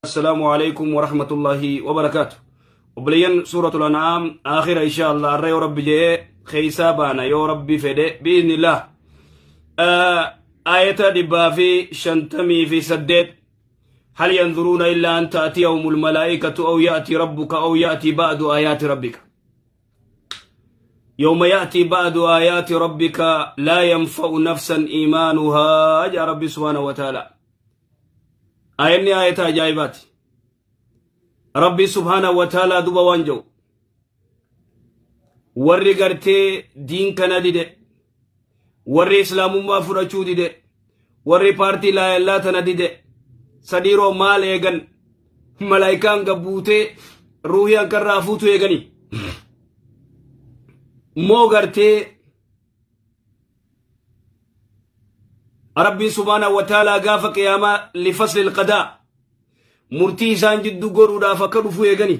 Assalaamu alaikum warahmatullaahi wabarakaatu. Obboleeyyan, suuratul an'aam aakhira insha Allah arra yoo rabbi je'ee keeysaa baana, yoo rabbi fedhe, bi'iznillah. Aayata 158: هل ينظرون إلا أن تأتيهم الملائكة أو يأتي ربك أو يأتي بعض آيات ربك يوم يأتي بعض آيات ربك لا ينفع نفسا إيمانها. يا ربي سبحانه وتعالى، aayanni aayata ajaa'ibaati. Rabbi subhaanahu wa ta'aalaa duba waan jedhu, warri gartee diin kana dide, warri islaamummaa fudhachuu dide, warri paartii laayallaa tana dide, sadiiroo maal eegan? Malaayikaan gabbuutee ruuhii hankarraa fuutu eeganii moo gartee Rabbiin subhaanahu wa ta'aalaa gaafa qiyaamaa lifasli alqadaa murtii isaan jidduu godhuudhaaf akka dhufu eegani?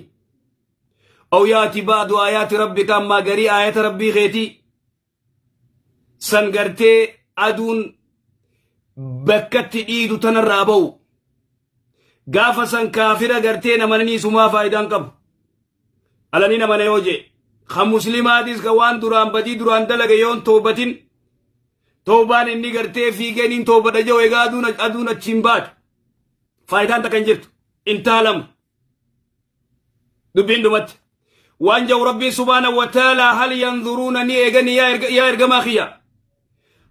Aw yaati ba'du aayaati rabbika, ammaa garii aayata rabbii keetii san gartee aduun bakkatti dhiidu tanarraa ba'u, gaafa san kaafira gartee namananii sumaa faayidaan qabu. Alanii namana yoo jee, ka muslimaatis ka waan duraan badii duraan dalage yoon toobatin, toobaan inni gartee fiigeen hin toobadha jiru, egaa aduun achiin baate faayidaan takka hin jirtu. Intaalamu dubbiin dhumatti. Waan jedhu rabbiin subhaanahu wa ta'ala: hal yanzuruuna, ni eegani yaa ergamaa kiyya?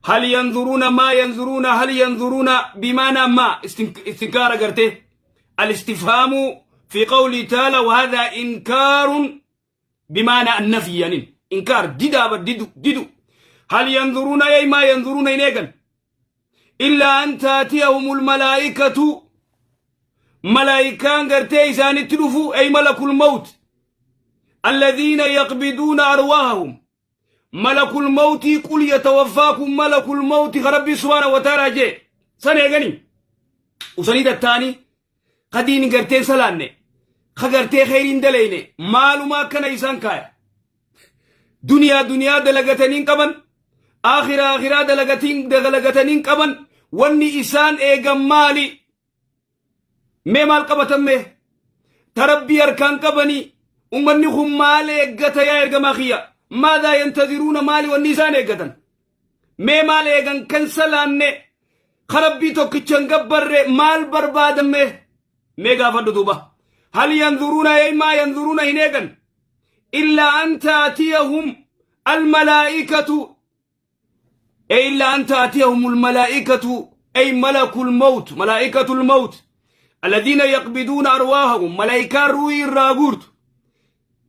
Hal yanzuruuna, maa yanzuruuna, hal yanzuruuna bimaanaa maa istinkaara gartee الاستفهام في قوله تعالى، وهذا إنكار بمعنى النفي، يعني إنكار ديدا ديدو ديدو. هل ينظرون أي ما ينظرون إنيقا إلا أن تأتيهم الملائكة، ملائكان قرتي إسان تلفوا، أي ملك الموت الذين يقبضون أرواحهم، ملك الموت، قل يتوفاكم ملك الموت، ربي سبحانه وتعالى جي سنة يغني وسنيد الثاني qadiin gartee salaanne ka gartee kheyriin daleyne maalumaa akkana isaan kaaya? Duniyaa duniyaa dalagataniin qaban, akhiraa akhiraa dalagataniin qaban. Wanni isaan eegan maali? Mee maal qabatan? Mee tarabbii harkaan qabanii ummanni kun maal eeggata yaa ergamaa kiyya? Maadaa yantaziruuna, maali wanni isaan eeggatan? Mee maal eegan? Kan salaanne, ka rabbii tokkicha hin gabbarre maal barbaadan? Mee gaafadhu duuba. Hal yanzuruuna ay maa yanzuruuna, hin eegan illaa an taatiyahum almalaa'ikatu, ay illaa an taatiyahum almalaa'ikatu, ay malakul mawt, malaa'ikatul mawt alladhiina yaqbiduuna arwaahahum, malaa'ikaan ruuhii irraa guurtu,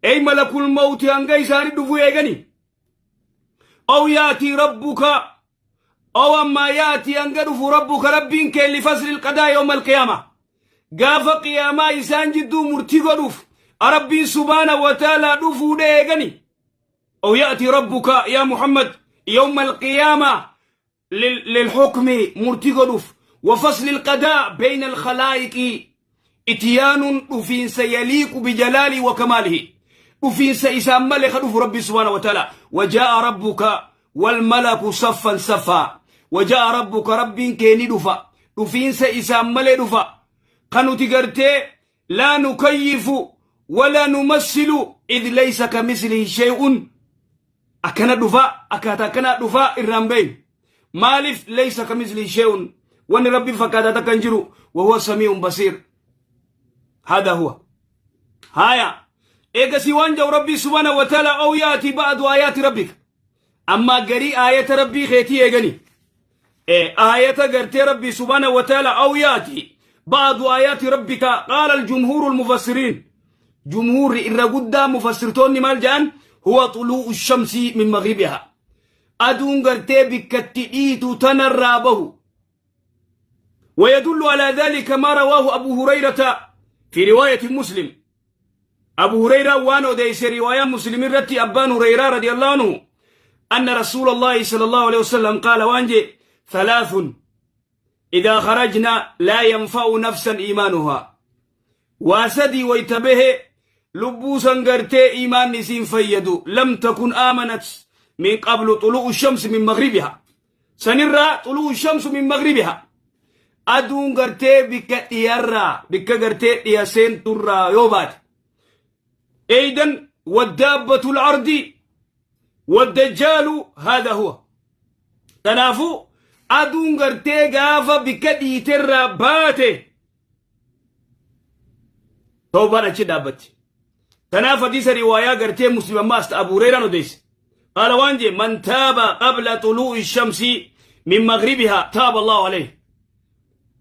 ay malakul mawti hanga isaanii dhufu eegani? Aw yaatii rabbuka, aw ammaa yaatii hanga dhufu rabbuka, rabbiin kee, lifasli alqadaa yawma alqiyaama, gaafa qiyaamaa isaan jidduu murtii godhuuf rabbiin subhaana wa ta'aalaa dhufuudha eegani? Aw ya'tii rabbuka yaa Muhammad yawma alqiyaama للحكم murtii godhuuf وفصل القضاء بين الخلائق، إتيان dhufiinsa يليق بجلاله وكماله، dhufiinsa isaan malee ka dhufu rabbi سبحانه وتعالى. وجاء ربك والملك صفا صفا. وجاء ربك، rabbiin kee ni dhufa, dhufiinsa isaan malee dhufa kan nuti gartee لا نكيف ولا نمثل إذ ليس كمثله شيء. Akkana dhufa, akkaataa akkanaa dhufa irraan beeynu. Maaliif? ليس كمثله شيء, wanni rabbiin fakkaataa takka hin jiru. وهو السميع البصير، هذا هو. هايا eegasii waan jedhu rabbii سبحانه وتعالى: أو يأتي بعض آيات ربك, ammaa garii aayata rabbii keetii eegani, aayata gartee rabbii سبحانه وتعالى. أو يأتي بعض آيات ربك، قال الجمهور المفسرين، جمهور irra guddaa mufassirtoonni maal jedhan? هو طلوع الشمس من مغربها, aduun gartee bikkatti dhiitu tanarraa bahu. ويدل على ذلك ما رواه أبو هريرة في رواية مسلم. أبو هريرة وان أوديس رواية مسلم رتي، أبان هريرة رضي الله عنه أن رسول الله صلى الله عليه وسلم قال، waan je: ثلاث إذا خرجنا لا ينفع نفسا إيمانها. واسدي ويتبه لبوسا قرتي إيمان نسين فيدو، لم تكن آمنت من قبل طلوع الشمس من مغربها. سنرى طلوع الشمس من مغربها. Aduun gartee bikka dhiyarraa bikka gartee dhiya seenturraa yoo baate. Eeydan waddaabbatul ardi waddajjaalu haadha huwa. Kanaafuu aduun gartee gaafa bikka dhiiterraa baate tawbaan achi dhaabbatti. Kanaaf hadiisa riwaayaa gartee Muslim ammaas ta Abu Hurayraan odeesse. Qaala waan jee man taaba qabla xuluu'i shamsi min magribihaa taaba Allahu alayhi.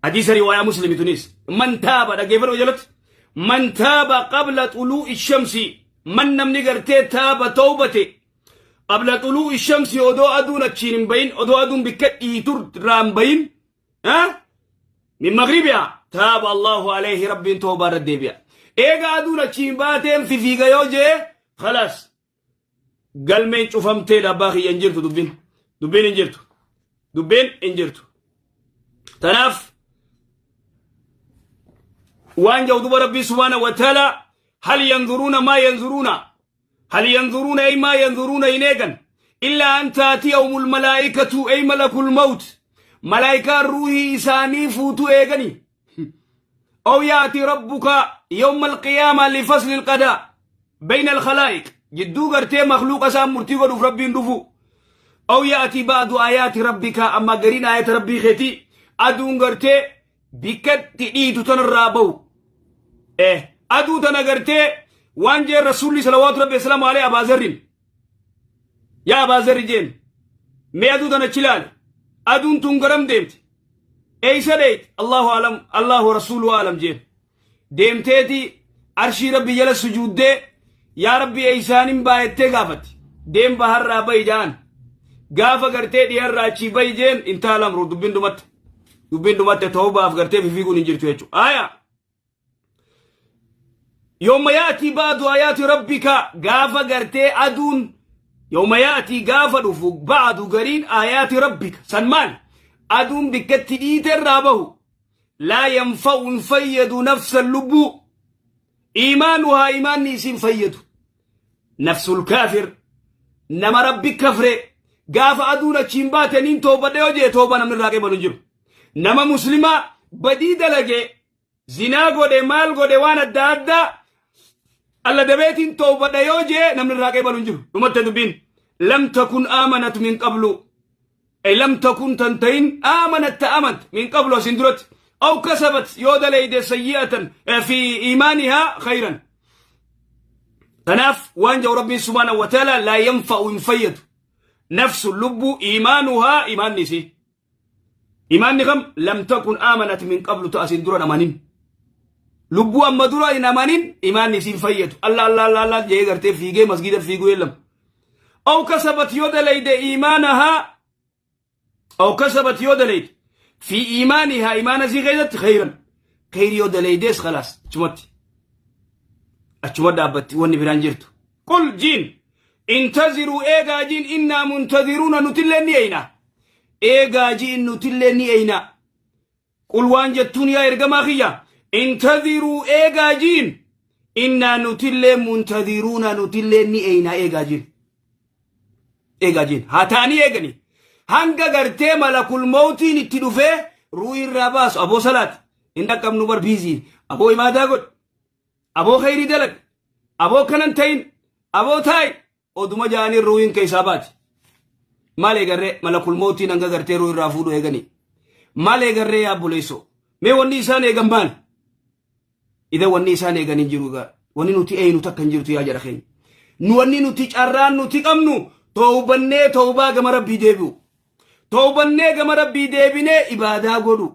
Hadiisa riwaayaa Muslimi tunis. Man taaba dhaggeeffadhu jalatti. Man taaba qabla xuluu'i shamsi man namni gartee taaba tawbate qabla xuluu'i shamsi odoo aduun achiin hin bahin odoo aduun bikka dhiitur irraa hin bahin min magribiha taaba Allahu alayhi rabbiin toobaa irra deebi'a. Eega aduun achiin baateen fifiiga yoo jee khalaas galmeen cufamteedha abbaa kiyya hin jirtu dubbiin dubbiin hin jirtu dubbiin hin jirtu. Tanaaf waan jedhu duba rabbii subhaana wa ta'ala hal yanzuruuna maa yanzuruuna Hal yanzuruuna ay maa yanzuruuna hin eegan illaa an taatiyahumul malaa'ikatu ay malakul mawt malaa'ikaan ruuhii isaanii fuutu eegani aw yaati rabbuka yawma alqiyaama lifasli alqadaa bayna alkhalaa'iq jidduu gartee makhluuqa isaan murtii godhuuf rabbiin dhufu aw yaati ba'du aayaati rabbika amma gariin aayata rabbii keetii aduun gartee bikkatti dhiitu tanarraa bahu eh aduu tana gartee waan jeen rasuulli salawaatu rabbi wasalaamu alayhi abaa zarrin yaa abaa zarri jeen mee aduu tana achi ilaali aduun tun garam deemti eeysa dheeyti allahu alam allahu rasuulu alam jeen deemteeti arshii rabbi jala sujuuddee yaa rabbi eeysaanin baayettee gaafatti deem baharraa bayi ja'an gaafa gartee dhiharraa achii bayi jeen intaha lamru dubbiin dhumatte dubbiin dhumatte tawbaaf gartee fifiiguun hin jirtu jechuudha aya yooma yaatii baadu ayaati rabbika gaafa gartee aduun yooma yaatii gaafa dhufu baadu gariin ayaati rabbika san maal aduun bikkatti dhiite irraa bahu laa yanfa'u hin fayyadu nafsan lubbuu iimaanuhaa iimaanni isin fayyadu nafsul kaafir nama rabbi kafre gaafa aduun achiin baate niin toobadhe yoo jee tooba namni irraa qeebalu hin jiru nama muslimaa badii dalage zinaa godhe maal godhe waan adda addaa alla dabeetiin toobadha yoo jee namni irraa qeebalu hin jiru dhumatte dubbiin lam takun aamanat min qablu ay lam takun tan ta'in aamanat ta amant min qablu asin duratti aw kasabat yoo dalayde sayyi'atan fi iimaanihaa khayran tanaaf waan jedhu rabbiin subhaanahu wa ta'ala laa yanfa'u hin fayyadu nafsu lubbuu iimaanuhaa iimaanni isii iimaanni kam lam takun aamanat min qablu ta asin dura hin amanin lubbuu amma dura hin amanin iimaanni isii hin fayyadu allah allah allah allah jee gartee fiigee masgiida fiiguu yeellamu aw kasabat yoo dalayde iimaanahaa aw kasabat yoo dalayde fi iimaanihaa iimaana isii keessatti khayran khayri yoo dalaydees khalaas achumatti achuma dhaabbatti wanni biraan jirtu qul jiin intaziruu eegaa jiin innaa muntaziruuna nutillee ni eeyna eegaa jiin nutillee ni eeyna Qul waan jettuun yaa ergamaa kiyya intadhiruu eegaa jiin innaa nutillee muntadhiruuna nutillee ni eeynaa eegaa jiin eegaa jiin haa ta'anii eeganii hanga gartee malakul mawtiin itti dhufee ruuhii irraa baasu aboo salaati hin dhaqqabnu bar biizii aboo ibaadaa godhi aboo khayrii dalag aboo kanan ta'in aboo taa'i oduma ja'anii ruuhiin keessaa baati. Maal eegarree malakul mawtiin hanga gartee ruuhii irraa fuudhu eeganii. Maal eegarree yaa obboleessoo. Mee wanni isaan eegan maal? Idan wanni isaan eegan hin jiru egaa. Wanni nuti eeynu takka hin jirtu yaa jara keenya. Nu wanni nuti carraan nuti qabnu toobannee toobaa gama rabbii deebi'u. Toobannee gama rabbii deebinee ibaadaa godhu.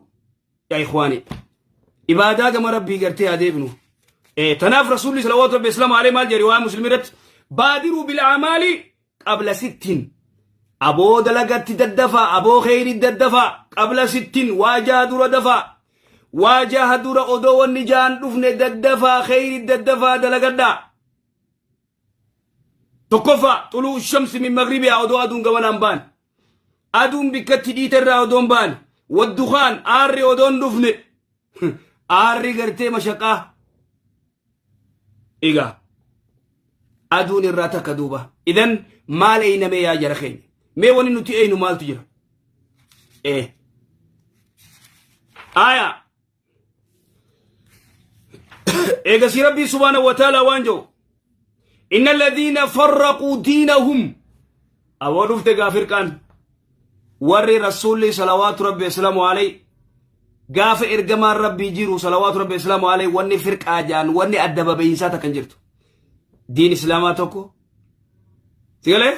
Yaa ikhwaani. Ibaadaa gama rabbii gartee haa deebinu. Tanaaf rasuulli salawaatu rabbi islaamu alayhi maal jedhe riwaayaa muslimii irratti baadiruu bil amaali qabla sittin aboo dalagatti daddafaa aboo kheyri daddafaa qabla sittin waa jaha dura dafaa waa jaha dura odoo wanni jahan dhufne daddafaa kheyri daddafaa dalagadhaa tokkoffaa xuluu shamsi min magribiyaa odoo aduun gamanaan baan Aduun bikkatti dhiite irraa odoon baane. Waddukaan aarri odoon dhufne. Aarri gartee mashaqaa. Egaa aduun irraa takka duuba. Idan maal eeynamee yaa jara keenya. Mee wani nuti eeynu maaltu jira? Ee. Aya. Eegasii Rabbii subhaanahu wa ta'ala waan jedhu. Inna alladhiina farraquu diinahum. Aboo dhufte gaa firqaan. Warri Rasuulli salawaatu Rabbi wasalaamu alayhi gaafa ergamaan Rabbii jiru salawaatu Rabbi wasalaamu alayhi wanni firqaa jaan wanni adda baba'iinsaa takka hin jirtu. Diin Islaamaa tokko. Sigalee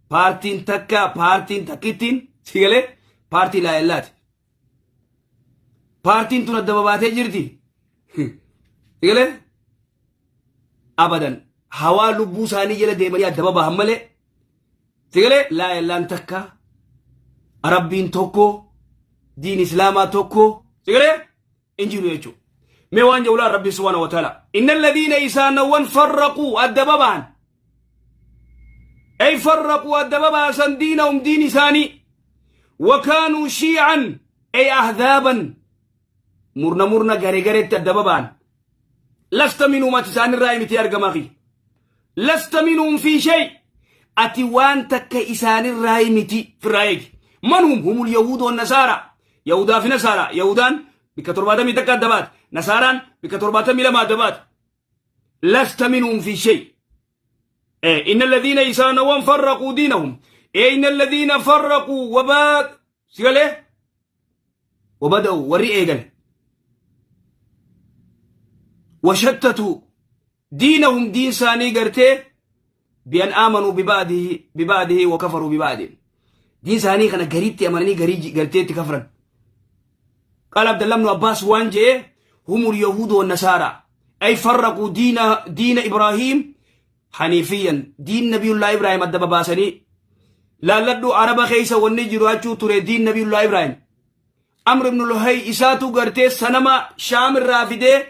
paartiin takka paartiin takkittiin sigalee paartii laa'illaati. Paartiin tun adda babaatee jirti. Sigalee abadan hawaa lubbuu isaanii jala deemanii adda babahan malee sigalee laa illaan takka, Rabbiin tokko, diin Islaamaa tokko, sigalee hin jiru jechuudha. Mee waan jawlaan Rabbi subhaanahu wa ta'ala inna alladhiina isaanawwan farraquu adda babahan, ay farraquu adda babaasan, diinahum diin isaanii, wakaanuu shiican ay ahdaaban murna murna gare garetti adda baba'an, lasta minhum ati isaanirraa miti argamaa kiyya, lasta minhum fi shay ati waan takka isaanirraa miti firraa eegi. Manhum? Humul yahuud wan nasaara, yahudaa fi nasaara. Yahudaan bikka 71 adda baate, nasaaraan bikka 72 adda baate. Lasta minhum fi shay. إن الذين إسانوان فرقوا دينهم، إن الذين فرقوا وباد سيقال وبدأوا وري إيقل وشتتوا دينهم دين ساني قرتي بأن آمنوا ببعده وكفروا ببعض. دين ساني كان قريبتي أمانني قريب قرتي كفرا. قال عبد الله بن عباس وانجي هم اليهود والنصارى، أي فرقوا دين إبراهيم حنيفيا، دين نبي الله إبراهيم أدب باسني لا لدو عرب خيسة ونجرو أجو تري دين نبي الله إبراهيم. عمرو بن لحي isaatu gartee sanama Shaam irraa fidee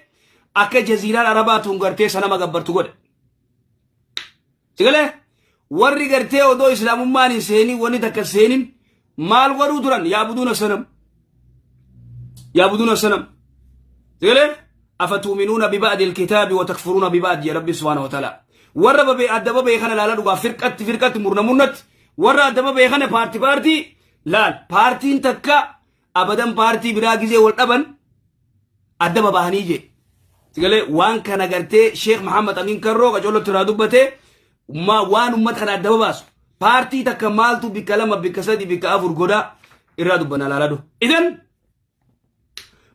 akka jaziiraan Arabaatuun gartee sanama gabbartu godhe. Sigalee warri gartee odoo Islaamummaan hin seenin, wanni takka seenin, maal godhuu turan? يعبدون الصنم، يعبدون الصنم. Sigalee أفتؤمنون ببعض الكتاب وتكفرون ببعض يا ربي سبحانه وتعالى. Warra babee adda babee kana laala dhugaa firqatti firqatti murna murnatti warra adda babee kana paartii paartii laal. Paartiin takka abadan paartii biraa gizee wal dhaban adda babahanii jee. Sigalee waan kana gartee Sheekh Muhammad Amin Karroo qacollotti irraa dubbate waan ummata kana adda babaasu paartii takka maaltu bikka lama, bikka sadi, bikka afur godha irraa dubbanna laaladhu. Idan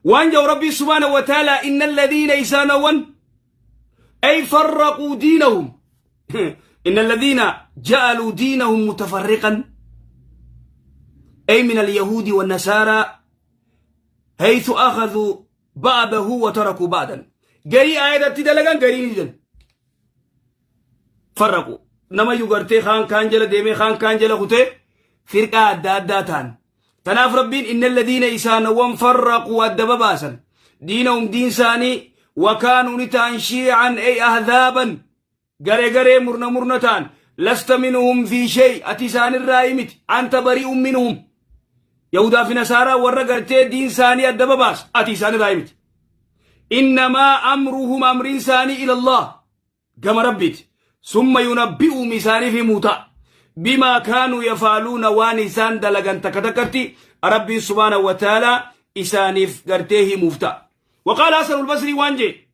waan jau Rabbii subhaanahu wa ta'ala إن الذين isaanawwan أي فرقوا دينهم، إن الذين جعلوا دينهم متفرقا، أي من اليهود والنصارى، حيث أخذوا بعضه وتركوا بعضا. garii aayadatti dalagan, garii ni didan. Farraqu nama yugartee kaan kaan jala deemee kaan kaan jala kutee firqaa adda addaa ta'an. Tanaaf Rabbiin إن الذين isaanawwan فرقوا adda babaasan دينهم diin isaanii وكانوا ni ta'an شيعا أي أحزابا garee garee murna murna ta'an, لست منهم في شيء ati isaanirraa miti، أنت بريء منهم. Yahudaa fi Nasaaraa warra gartee diin isaanii adda babaas ati isaanirraa miti. إنما أمرهم amriin isaanii إلى الله gama Rabbiiti، ثم ينبئهم isaaniif himuuta بما كانوا يفعلون waan isaan dalagan takka takkatti Rabbiin subhaanahu wa ta'ala isaaniif gartee himuuf ta'a. وقال حسن البصري وانجي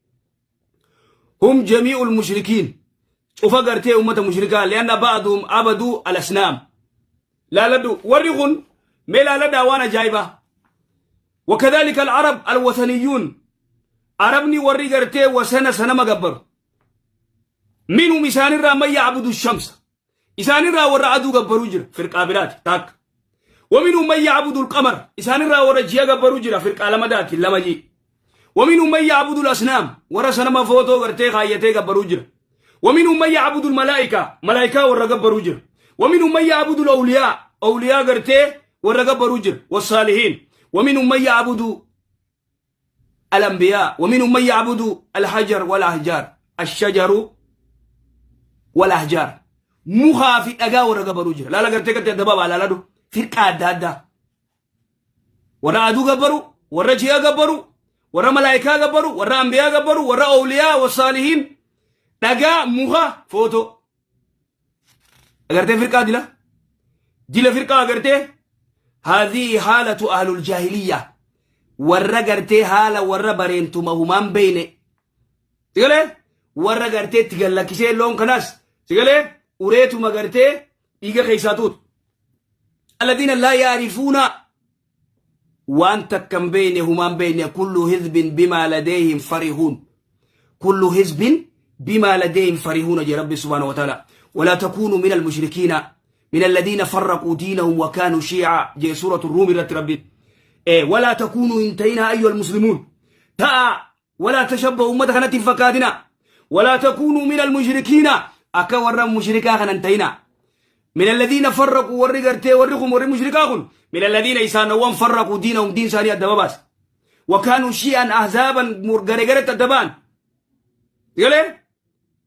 هم جميع المشركين cufa gartee ummata mushrikaa، لأن بعضهم عبدوا الأصنام. laaladhu warri kun mee laaladhaa waan ajaa'ibaa. وكذلك العرب الوثنيون arabni warri gartee wasana sanama gabbaru، منهم isaanirraa من يعبد الشمس isaanirraa warra aduu gabbaruu jira, firqaa biraati takka. ومنهم من يعبد القمر isaanirraa warra ji'a gabbaruu jira, firqaa lamadaati lama ji. ومنهم من يعبد الأصنام warra sanama footoo gartee kaayyatee gabbaruu jira. ومنهم من يعبد الملائكة ملائكة warra gabbaruu jira. ومنهم من يعبد الأولياء أولياء gartee warra gabbaruu jira والصالحين. ومنهم من يعبد الأنبياء. ومنهم من يعبد الحجر والأحجار، الشجر والأحجار mukaa fi dhagaa warra gabbaruu jira. Laala gartee gartee adda babaa laaladhu firqaa adda addaa warra aduu gabbaru, warra ji'a gabbaru, warra malaayikaa gabbaru, warra ambiyaa gabbaru, warra awliyaa wasaalihiin, dhagaa, muka, footoo agartee firqaa dila dila firqaa agartee. هذه حالة أهل الجاهلية. Warra gartee haala warra bareentuma humaan beeyne. Sigalee warra gartee itti gallakkisee loon kanaas sigalee ureetuma gartee dhiiga keessaa tuutu. Alladhiina laa yaarifuuna waan takka hin beeyne humaan beeyne kullu hizbin bimaa ladeehim farihuun. Kullu hizbin bimaa ladeehim farihuuna jee Rabbi subhaanahu wa ta'ala. Walaa takuunuu min almushrikiina min alladhiina farraquu diinahum wa kaanuu shiica jee suuratu ruum irratti Rabbiin. Walaa takuunuu hin ta'inaa ayyuhal muslimuun. Ta'a walaa tashabbahu ummata kanatti hin fakkaatina. Walaa takuunuu min almushrikiina akka warra mushrikaa kana hin ta'inaa. Min alladhiina farraquu warri gartee warri kun warri mushrikaa kun min alladhiina isaanowwan farraquu diinahum diin isaanii adda babaase. Wakaanuu shi'an ahzaaban gare garetti adda ba'an. Galee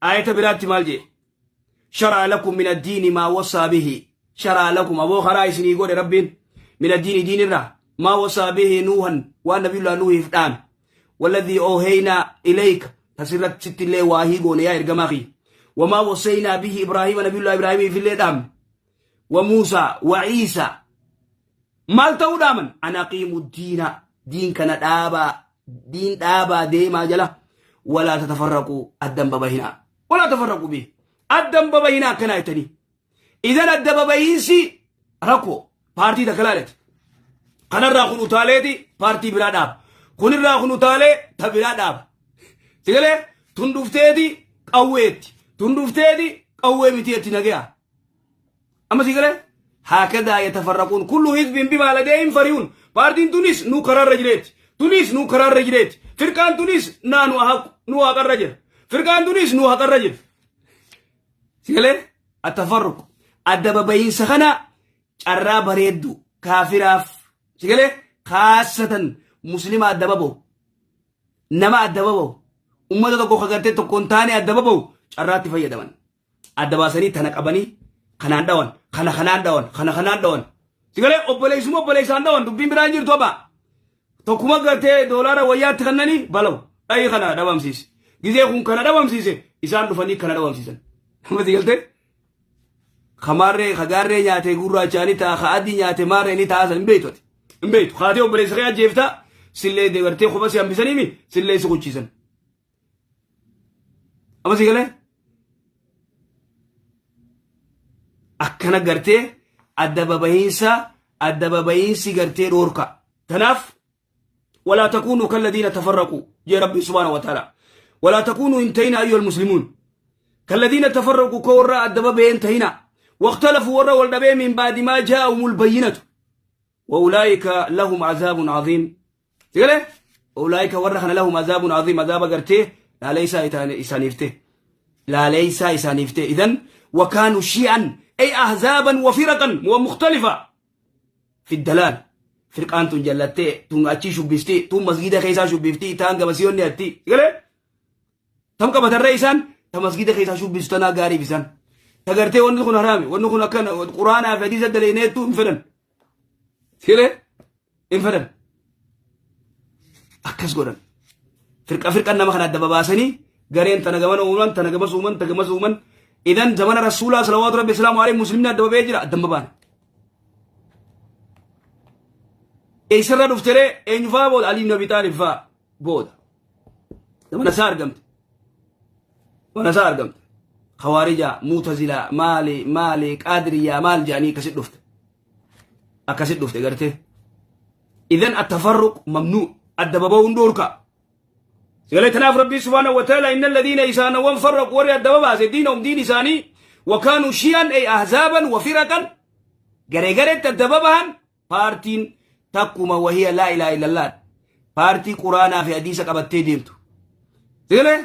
aayata biraatti maal jee? Sharaa lakum min addiini maa wasaa bihi. Sharaa lakum aboo karaa isinii godhe rabbiin min addiini diinirraa maa wasaa bihi nuuhan waan nabiyullaa nuuhiif dhaame. Walladhii ooheynaa ilayka tasirratti sitti illee waahii goone yaa ergamaa kiyya. Wamaa wasaynaa bihi Ibraahiima nabiyullaa Ibraahimiif illee dhaamne. Wa Muusaa wa Iisaa maal ta'uu dhaaman an aqiimu diina diin kana dhaabaa diin dhaabaa deemaa jala walaa tatafarraquu addan babahinaa walaa tafarraquu bihi addan babahinaa akkanaa jettanii idan adda babahiinsi rakkoo paartii takka laaleti kanarraa kun utaaleeti paartii biraa dhaaba kunirraa kun utaalee ta biraa dhaaba sigalee tun dhufteeti qawweetti tun dhufteeti qawwee miti etti nagaya Amma sii galee? Haakadaa yatafarraquun kullu hizbin bimaa ladayhim farihun. Paartiin tunis nu karaarra jireetti. Tunis nu karaarra jireetti. Firqaan tunis naa nu haqu nu haqarra jira. Firqaan tunis nu haqarra jira. Si galee? Atafarruq. Adda babayiinsa kana carraa bareeddu kaafiraaf si galee kaassatan muslima adda babahu. Nama adda babahu. Ummata tokko ka gartee tokko hin taane adda babahu carraatti fayyadaman. Adda baasanii tana qabanii kanaan dhawan kana kanaan dhawan kana kanaan dhawan. Sigalee obboleessuma obboleessaan dhawan dubbiin biraa hin jirtu abbaa. Tokkuma gartee doolaara wayyaatti kennanii balaw dhayii kana dhabamsiise. Gizee kun kana dhabamsiise isaan dhufanii kana dhabamsiisan. Amma sigaltee kamaarree kagaarree nyaate gurraachaa ni ta'a ka adii nyaate maarree ni ta'a san hin beektu ati. Hin beektu kaatee obboleessa kee ajjeefta sillee gartee kopha si hambisaniimi sillee si kuchiisan. Amma si galee? Akkana gartee adda babahiinsa adda babahiinsi gartee dhoorka. Tanaaf walaa takuunuu kalladiina tafarraquu jee rabbi subhaanahu wa ta'ala. Walaa takuunuu hin ta'ina ayyuhal muslimuun. Kalladiina tafarraquu ka warra adda baba'een ta'ina. Waqtalafuu warra wal dhabee min baadi maa jaa'ahumul bayyinatu. Wa ulaa'ika lahum azaabun aziim. Sigalee? Ulaa'ika warra kana lahum azaabun aziim azaaba gartee laaleysaa isaaniif ta'e. Laaleysaa isaaniif ta'e. Idan wakaanu shi'an ay ahzaaban wa firaqan wa mukhtalifa fi dalaal. Firqaan tun jallattee tun achii shubbisti tun masgiida keessaa shubbifti taan gamasiyoonni atti. Sigalee? Tam qabatarree isaan ta masgiida keessaa shubbistu tanaa gaariif isaan. Ta gartee wanni kun haraami wanni kun akkana quraanaa fi hadiisa daleyneettu hin fedhan. Sigalee? Hin fedhan. Akkas godhan. Firqa firqan nama kana adda babaasanii gareen tana gamana uuman tana gamas uuman tana gamas uuman. Idan zamana rasuulaa salawaatu rabbi salaamu alayhi muslimni adda babee jira adda babaan. Eessarra dhufteree eenyufaa booda Alii ibn Abi Xaalib faa booda. Zamana isaa argamte. Zamana isaa argamte. Khawaarijaa, Muutazilaa, maali maali Qaadiriyaa maal jedhanii akkasit dhufte. Akkasit dhufte gartee. Idan attafarruq mamnuu adda baba'uun dhoorka. Sagalee tanaaf Rabbii subhaanahu wa ta'ala inna alladhiina isaanawwan farraqu warri adda babaase diinahum diin isaanii wa kaanuu shi'an ay ahzaaban wa firaqan garee gareetti adda babahan paartiin takkuma wahiya laa ilaaha illallah paartii quraanaa fi hadiisa qabattee deemtu. Sagalee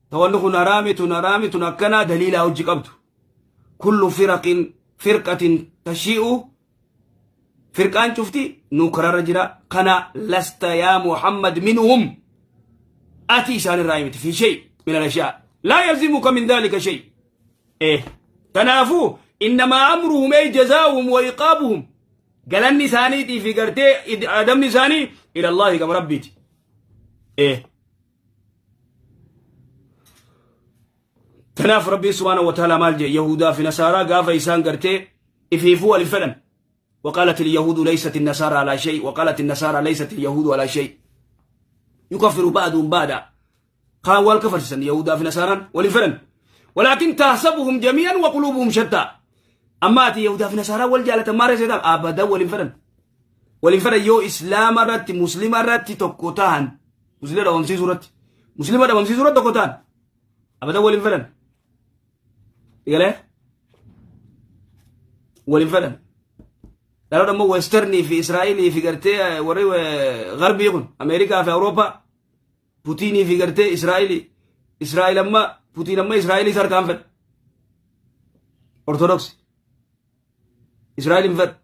tawanni kun haraami tun haraami tun akkanaa daliilaa hojii qabdu. Kullu firaqin firqatin tashi'u firqaan cufti nu kararra jira kana lasta yaa Muhammad minhum ati isaan irraa miti fi shay min al-ashyaa laa yalzimuka min dhalika shay eh kanaafuu innamaa amruhum ay jazaa'uhum wa iqaabuhum galanni isaaniitii fi gartee adabni isaanii ila Allahi gama rabbiiti eh Tanaaf Rabbiin subhaanahu wa ta'aalaa maal jedhe Yahudaa fi Nasaaraa gaafa isaan gartee ifiifuu wal hin fedhan. وقالت اليهود ليست النصارى على شيء وقالت النصارى ليست اليهود على شيء يكفر بعضهم بعضا قال والكفر سن يهودا في نصارى ولفرن ولكن تحسبهم جميعا وقلوبهم شتى أما أتي يهودا في نصارى والجالة ما رسيدا أبدا ولفرن ولفرن يو إسلام رت مسلم رت تكوتان مسلم رمسي سورة مسلم رمسي سورة تكوتان أبدا ولفرن يقول ولفرن Dhaloota ammoo westernii fi Israa'elii fi gartee warri garbii kun Ameerikaa fi Awurooppaa Putiinii fi gartee Israa'elii Israa'el amma Putiin amma Israa'elii harkaan fedha. Ortodoksi. Israa'el hin fedha.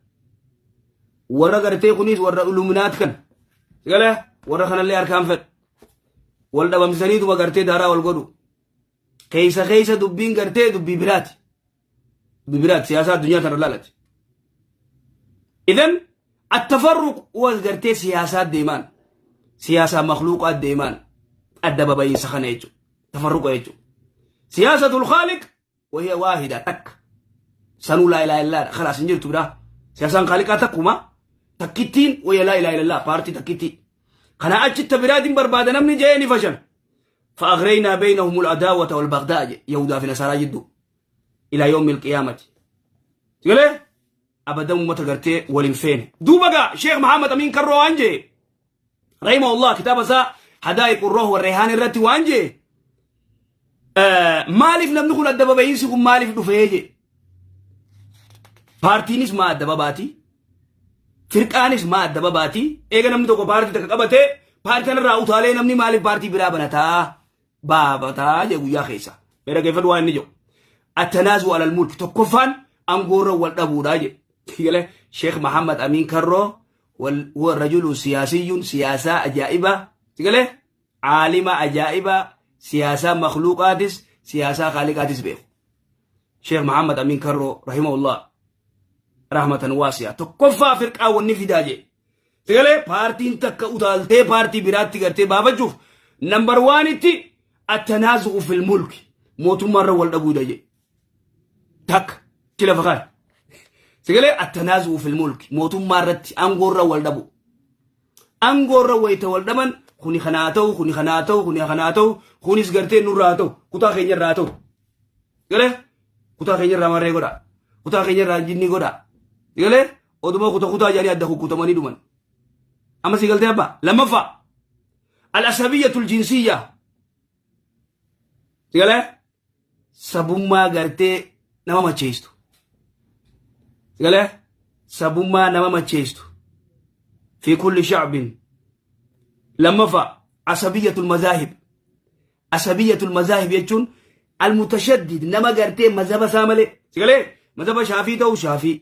Warra gartee kunis warra Illuminaat kan. Galee warra kanallee harkaan fedha. Wal dhabamsaniituma gartee daaraa wal godhu. Keessa keessa dubbiin gartee dubbii biraati. Dubbii biraati siyaasa addunyaa tana laalati. إذن التفرق وغرتي سياسات ديمان سياسة مخلوقات ديمان الدبابة يسخن يجو تفرق يجو سياسة الخالق وهي واحدة تك سنو لا إله إلا الله خلاص نجرت بدا سياسة خالقة تكما تكتين وهي لا إله إلا الله بارتي تكتي خنا أجت براد برباد نمني جايني فشل فأغرينا بينهم العداوة والبغضاء يهودا في نصارى جدو إلى يوم القيامة تقول إيه؟ Abadan ummata gartee wal hin feene. Duuba gaa Sheekh Muhammad Amin Karroo waan jee rahimahullah kitaaba isaa Hadaa'iqu Ruuh wa Reehaan irratti waan jee maaliif namni kun adda baba'iinsi kun maaliif dhufee jee paartiinis maa adda babaati firqaanis maa adda babaati eega namni tokko paartii takka qabatee paartii kanarraa utaalee namni maaliif paartii biraa banataa baabataa jee guyyaa keessa. Mee dhaggeeffadhu waan inni jedhu. Attanaazu alal mulki tokkoffaan aangoorra wal dhabuudha jedhe. Galee Sheekh Muhammad Amiin Karroo huwa rajulu siyaasiyyuun siyaasaa ajaa'ibaa. Galee caalima ajaa'ibaa siyaasaa makhluuqaatis siyaasaa khaaliqaatis beeku. Sheekh Muhammad Amiin Karroo rahimahullah rahmatan waasi'a tokkoffaa firqaa wanni fidaa jedhe. Galee paartiin takka utaaltee paartii biraatti gartee baafachuuf number oneitti attanaazu'u fil mulki mootummaarra wal dhabuudha jedhe. Takka itti lafa kaa'e. Sagalee attanaazu'u fil mulki mootummaa irratti aangoorra wal dhabu. Aangoorra wayita wal dhaban kuni kanaa ta'u kuni kanaa ta'u kuni kanaa ta'u kunis gartee nurraa ta'u kutaa keenya irraa ta'u. Galee kutaa keenya irraa marree godha. Kutaa keenya irraa jinni godha. Galee oduma kuta kutaa jedhanii adda kukkutamanii dhuman. Amma si galtee abbaa lammaffaa al-asabiyyatul jinsiyyaa. Galee sabummaa gartee nama macheessitu. Galee sabummaa nama macheessitu. Fi kulli shacbin. Lammaffaa asabiyyatul mazaahib. Asabiyyatul mazaahib jechuun almutashaddid nama gartee mazhaba isaa malee. Galee mazhaba shaafii ta'u shaafii.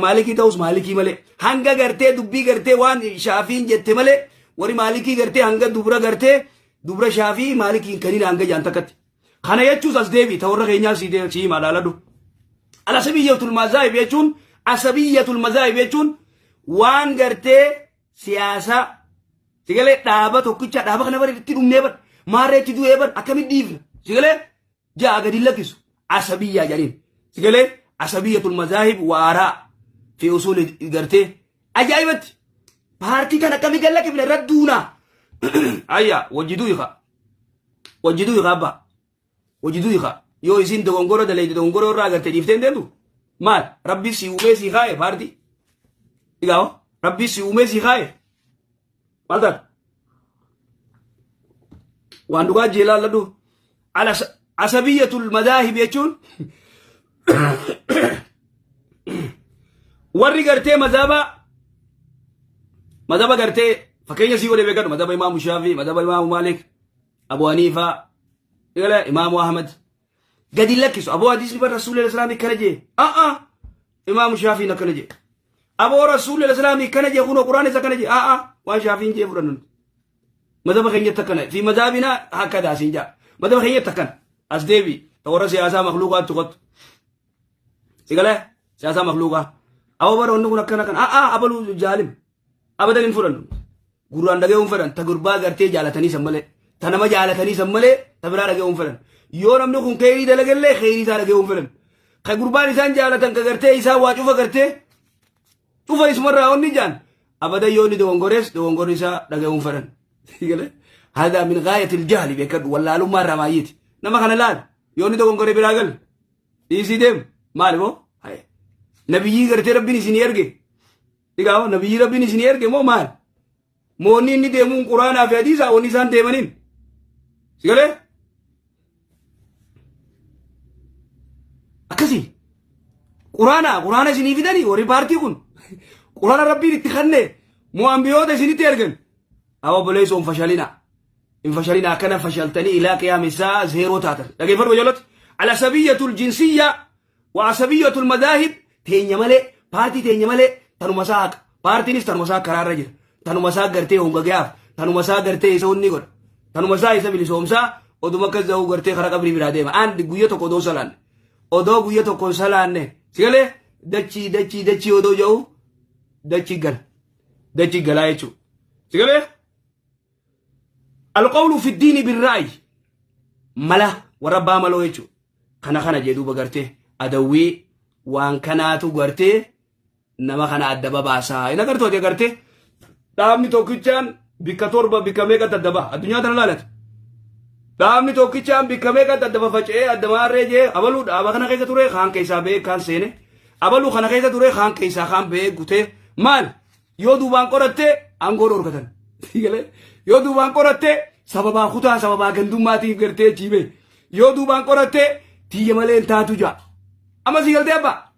Maalikii ta'us maalikii malee. Hanga gartee dubbii gartee waan shaafiin jette malee warri maalikii gartee hanga dubra gartee dubra shaafii maalikiin kaniin hanga jaan takkatti. Kana jechuus as deebi ta warra keenyaa si himaa laaladhu. Al-asabiyyatul mazaahib jechuun asabiyyatul mazaahib jechuun waan gartee siyaasaa sigalee dhaaba tokkicha dhaaba kana bara itti dhumnee bar maarree itti du'ee bar akkamitti dhiifna sigalee ja'a gadi lakkisu asabiyyaa jedhaniin sigalee asabiyyatul mazaahib waaraa fi usuuli gartee ajaa'ibatti paartii kan akkamii gad lakkifne irra duunaa ayya wajjiduu hiika wajjiduu hiika abbaa wajjiduu hiika yoo isin dogongora dalayde dogongora irraa agarte dhiiftee hin deemtu maal rabbi si uumee si kaaye paartii egaa rabbi si uumee si kaaye maal taata waan dhugaa jee laalladhu asabiyyatul madaahib jechuun warri gartee mazhaba mazhaba gartee fakkeenya sii godhe beekadhu mazhaba imaamu shaafii mazhaba imaamu maalik abu haniifaa igala imaamu ahmad gadi lakkisu aboo hadiisni bar rasuulli islaamii akkana jee a'a imaamu shaafiin akkana jee aboo rasuulli islaamii akkana jee kunoo quraanis akkana jee a'a waan shaafiin jee fudhannu mazhaba keenyatti akkana fi mazhabinaa hakkadaa siin jaa mazhaba keenyatti akkana as deebi ta warra siyaasaa makluuqaatti qottu sigalee siyaasaa makluuqaa aboo bara wanni kun akkana kana a'a abaluu jaalim abadan hin fudhannu gurraan dhaga'uu hin fedhan ta gurbaa gartee jaalatanii san malee ta nama jaalatanii san malee ta biraa dhaga'uu hin fedhan yoo namni kun keeyrii dalagallee keeyrii isaa dhaga'uu hin fedhan ka gurbaan isaan jaalatan ka gartee isaa waa cufa gartee Cufa isumarraa onni jaan abadan yoo inni dogongores dogongorri isaa dhaga'uun fedhan. Sigale hada min gaayatil jahli beekadhu wallaalummaa irraa maayyiiti. Nama kana laal yoo inni dogongore biraa gal dhiisii deem maali moo nabiyyii gartee rabbiin isinii erge. Dhigaa nabiyyii rabbiin isinii erge moo maal? Moonni inni deemuun quraanaa fi hadiisaa wanni isaan deemaniin. Sigalee? Akkasii. Quraana quraana isinii fidanii warri paartii kun quraana rabbiin itti kanne moo ambiyoota isinitti ergan. Awa obboleessoo hin fashalina. Hin fashalina akkana fashaltanii ilaa qiyaama isaa zeeroo taatan. Dhageeffadhu ijoollota. Alasabiyyatul jinsiyyaa wa asabiyyatul madaahib teenya malee paartii teenya malee tanuma isaa haqa. Paartiinis tanuma isaa karaarra jira. Tanuma isaa gartee hongagayaaf tanuma isaa gartee isa wanni godha. Tanuma isaa isa bilisoomsaa oduma akkas ta'uu gartee karaa qabrii biraa deema. Aan guyya tokko odoo salaanne. Odoo guyya tokko hin salaanne. Sigalee dachii dachii dachii odoo jedhu dachii gala. Dachii galaa jechuudha. Sigalee alqawlu fi diini birraayi mala warra abbaa maloo jechuudha. Kana kana jee duuba gartee adawwii waan kanaatu gartee nama kana adda babaasaa. Hin agartuu ati agartee dhaabni tokkichaan bikka torba bikka meeqatti adda baha addunyaa tana laalati. Dhaabni tokkichaan bikka meeqatti adda fafaca'ee adda maarree jee abaluu dhaaba kana keessa ture kaan keessaa ba'ee kaan seene abaluu kana keessa ture kaan keessaa kaan ba'ee gutee maal yoo duubaan qoratte aangoo dhorkatan. Yoo duubaan qoratte sababaa kutaa sababaa gandummaatiif gartee chiibee yoo duubaan qoratte tiyya malee hin taatu ja'a. Amma sii galtee abbaa.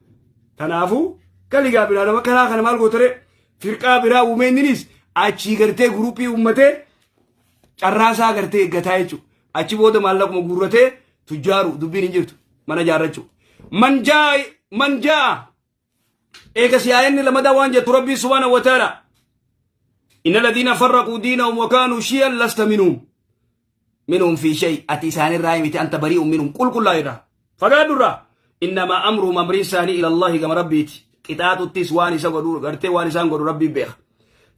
Kanaafuu kaligaa biraa nama karaa kana maal gootaree firqaa biraa uumee inninis achii gartee guruppii uummatee carraa isaa gartee eeggataa jechuudha. Achi booda maallaquma guurratee tujjaaru dubbiin hin jirtu mana ijaarrachuu. Man jaa man jaa eega si aayanni lamadaa waan jettu rabbii subhaanahu wa ta'ala. Inna ladiina farraquu diinahum wa kaanuu shi'an lasta minhum. Minhum fi shay ati isaanirraa miti anta bari'un minhum qulqullaa irraa. Fagaadhu irraa. Innamaa amruhum amriin isaanii ila Allahi gama rabbiiti. Qixaaxuttis waan isa godhu gartee waan isaan godhu rabbii beeka.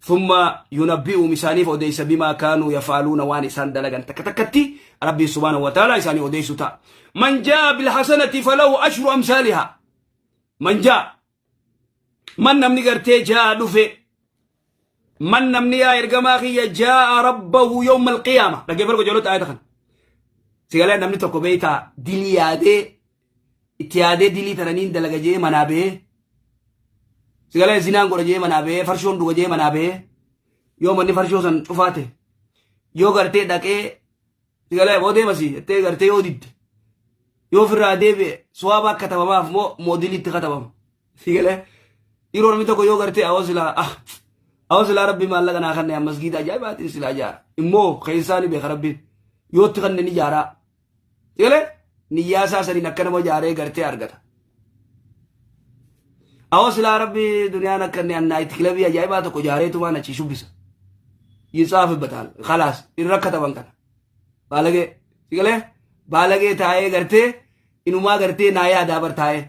Thumma yunabbi'uhum isaaniif odeessa bimaa kaanuu yafaaluuna waan isaan dalagan takka takkatti rabbiin subhaanahu wa ta'ala isaanii odeessu ta'a. Man jaa bilhasanati falahu ashru amsaalihaa. Man jaa man namni gartee jaa dhufe man namni yaa ergamaa kiyya jaa rabbahu yawma alqiyaama dhaggeeffadhu qajeelota ayata kana sigalee namni tokko beeytaa dilii yaadee itti yaadee dilii tana niin dalaga jee manaa bahee sigalee zinaan godha jee manaa bahee farshoon dhuga jee manaa bahee yoo manni farshoo san cufaate yoo gartee dhaqee Sigalee boo deemasi jettee gartee yoo didde yoo ofirraa deebi'e suwaaba akka katabamaaf moo moodiliitti katabama. Sigalee yeroo namni tokko yoo gartee awoo silaa ah awoo silaa rabbi maallaqa naa kanne masgiida ajaa'ibaatiin silaa ijaara immoo keessaa ni beeka rabbiin yoo itti kanne ni ijaaraa. Sigalee niyyaa isaa saniin akka nama ijaaree gartee argata. Awoo silaa rabbi duniyaan akka inni annaayit kilabii ajaa'ibaa tokko ijaareetumaan achii shubbisa. Yitsaafibbataan khalaas irra kataban kana. Baalagee sigalee baalagee taa'ee gartee inumaa gartee naa yaadaa bar taa'ee.